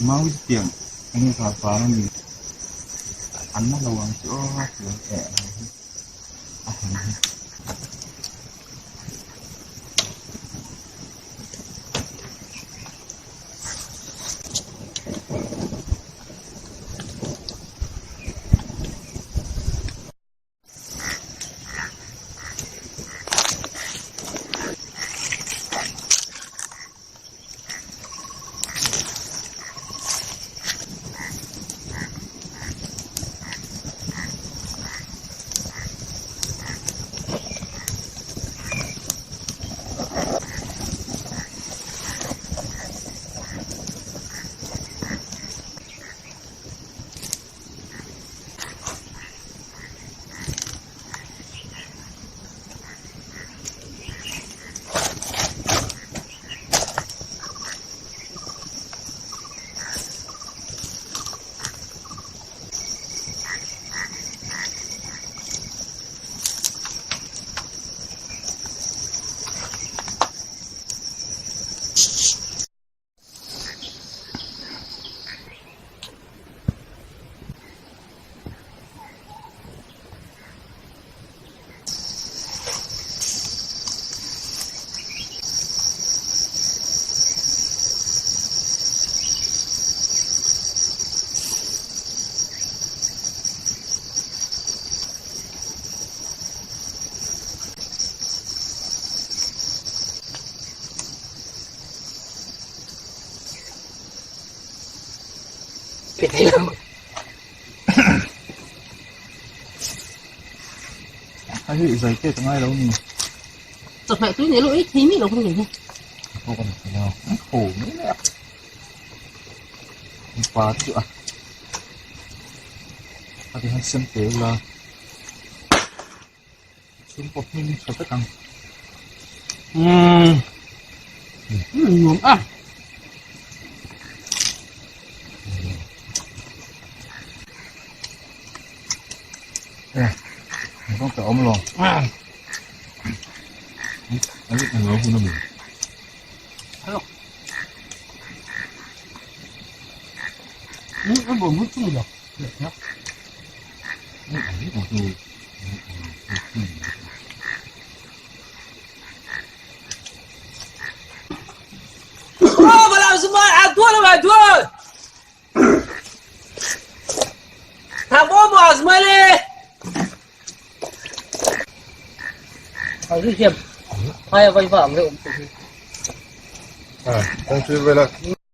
Mau tiang enge ka par a ni an na lo ang chu aw tiang eh ang hi a hem hi. A hi zai te ka ngai lo ni. Chawhmeh tui nei lo ei thei mi lo kha ni hi. Pawh kan thei lo. An ho mai mai a. Pa chu a. A ti han sem te ula. Chhung pawh hming tha vek ang. Umm. Nuam a. Eh, không phải ôm luôn. À. Anh biết anh không nó Hello. Ừ, nó buồn mất chút rồi. Được nhá. À, con chui về là.